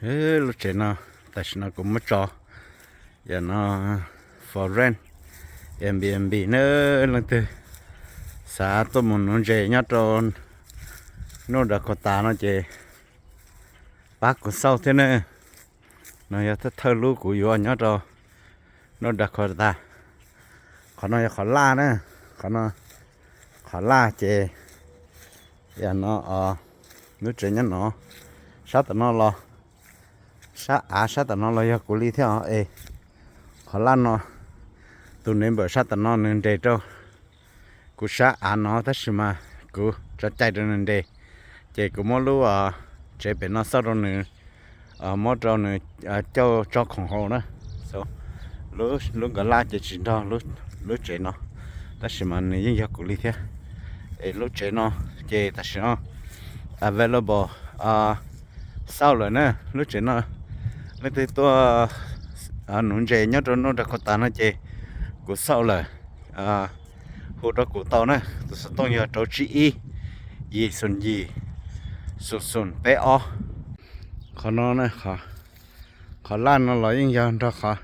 Lub tsev no tam sim no kuv muab tso, yam no for rent, Airbnb na. Leej twg xav tuaj mus nuv ntses nyob rau North Dakota no ces pab kuv xauj thiab na. No yog thawj thawj lub kuv yuav nyob rau North Dakota. Qhov no yog qhov laj na, qhov no qhov laj ces yam no, lub tsev nyob no, sab tom no los, sab av sab tom no los yog kuv li thiab os. Es qhov laj no, tus neighbor sab tom no nws nres rau kuv sab av no tab sis mas kuv tso cai rau nws nres, ces kuv muab lub tsev pem no xauj rau nws, muab rau nws cauj tso khoom haus na. Lub nkawd laj ces tsis nrog lub tsev no, tab sis mas nws yeej yog kuv li thiab. Es lub tsev no ces tam sim no available, xauj lawm na. Lub tsev no leej twg tuaj nuv ntses nyob rau North Dakota no ces kuv xauj lawm, hu rau kuv tau na. Tus xov tooj yog rau tsib ib, yim xoom yim, xoom xoom peb ob. Qhov no na, qhov laj no los yeej yog nrog qhov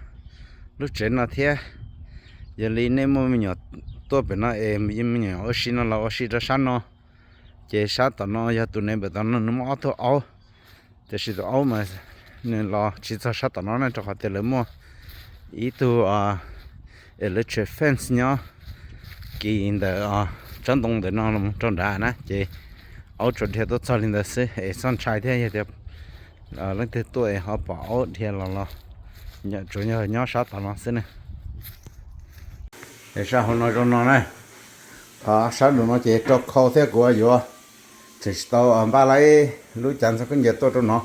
lub tsev no thiab. Yog li nej muaj me nyuam tuaj pem no es me nyuam ua si no los ua si rau sab no, ces sab tom no yog tus neighbor tom no nws muaj ob tug aub, tiam sis tus aub mas nws los tsis txog sab tom no na, rau qhov tias lawv muaj ib tug electric fence nyob kis ntawm tsob ntoo ntawm no los rau nrad na, ces aub tsuas dhia tuaj txog li ntawd xwb es txhob ntshai thiab. Yog tias leej twg tuaj es ho pom aub dhia los los tsuas yog nyob sab tom no xwb na. Es sab hauv no zoo no na, qhov sab nraum no ces rau khau thiab kuv yuav tseem tsis tau npaj laib lub cav ntxhov khaub ncaws tuaj rau no,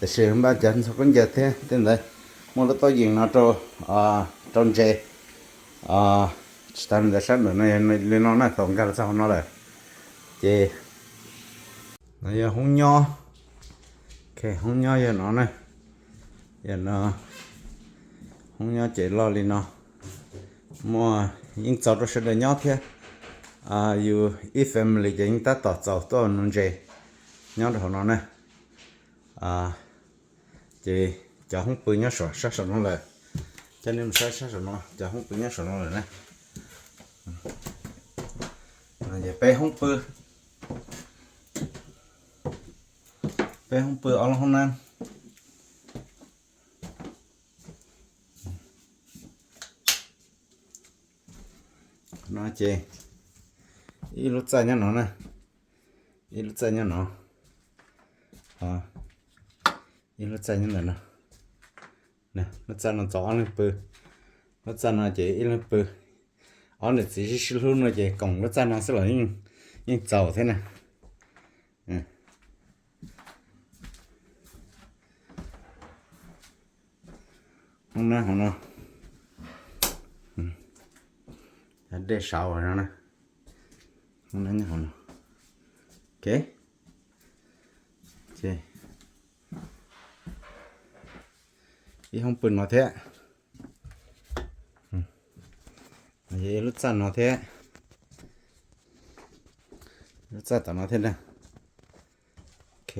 tiam sis npaj cav ntxhov khaub ncaws thiab tej ntawd, muaj lub tauj yees no rau, rau ntses. Tsis tas li ntawd sab nraum no yog li no na, thaum nkag los txog hauv no lawm ces no yog hoob nyob. Hoob nyob yog no na, yog no, hoob nyob ces loj li no, muaj, yeej txaus rau sawv daws nyob thiab. Yus ib family ces yeej tab tom txaus tuaj nuv ntses nyob rau hauv no na. Ces cov hoob pw nyob sab saum no lawm, coj nej mus saib sab saum no, cov hoob pw nyob saum no lawm na. Peb hoob pw, peb hoob pw ob lub hoob nab. No ces ib lub txaj nyob no na, ib lub txaj nyob no, ib lub txaj nyob ntawm no. Lub txaj no txaus ob leeg pw, lub txaj no ces ib leeg pw. Ob niam txiv sib sib hlub no ces koom lub txaj no xwb los yeej txaus thiab na. Hoob nab hauv no, dej saud no, hoob nab nyob hauv no. Ok, ib hoob pw no thiab, ib lub txaj no thiab, lub txaj tom no thiab na. Ok,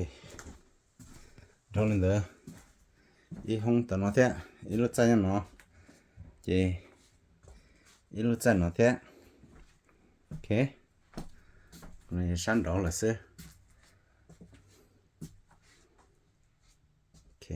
dhau li ntawd, ib hoob tom no thiab, ib lub txaj nyob no, ces ib lub txaj no thiab. Ok, sab nraud lawm xwb. Ok.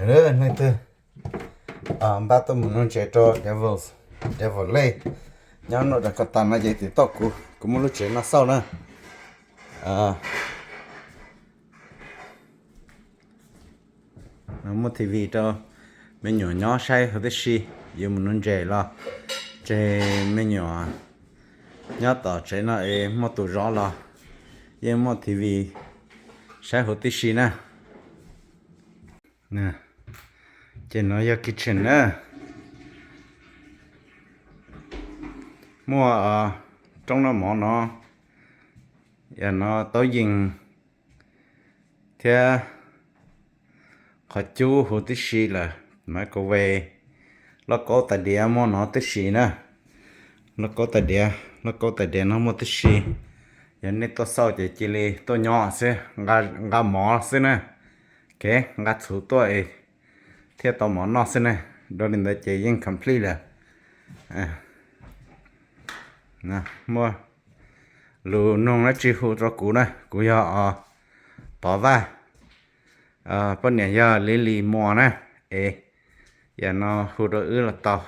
Leej twg npaj tuaj mus nuv ntses rau Devil Lake nyob North Dakota no ces tim toj kuv, kuv muaj lub tsev no xauj na. Muaj T V rau me nyuam nyob saib huv tib si, yus mus nuv ntses los tseg me nyuam nyob tom tsev no es muaj tus zov los yeej muaj T V saib huv tib si na. Ces no yog kitchen na. Muaj roob noj mov no, yog no taub yees thiab qhov cub huv tib si lawm, microwave, lauj kaub tais diav muaj no tib si na. Lauj kaub tais diav, lauj kaub tais diav no muaj tib si. Yog nej tuaj xauj ces cia li tuaj nyob xwb, nqa mov xwb na. Kev nqa txhuv tuaj thiaj tau mov noj xwb ne. Dua li ntawd ces yeej complete lawm. Muaj lus nug dab tsi hu rau kuv na, kuv yog Tov Vaj, poj niam yog Lili Muas na. Es yam no hu rau wb los tau.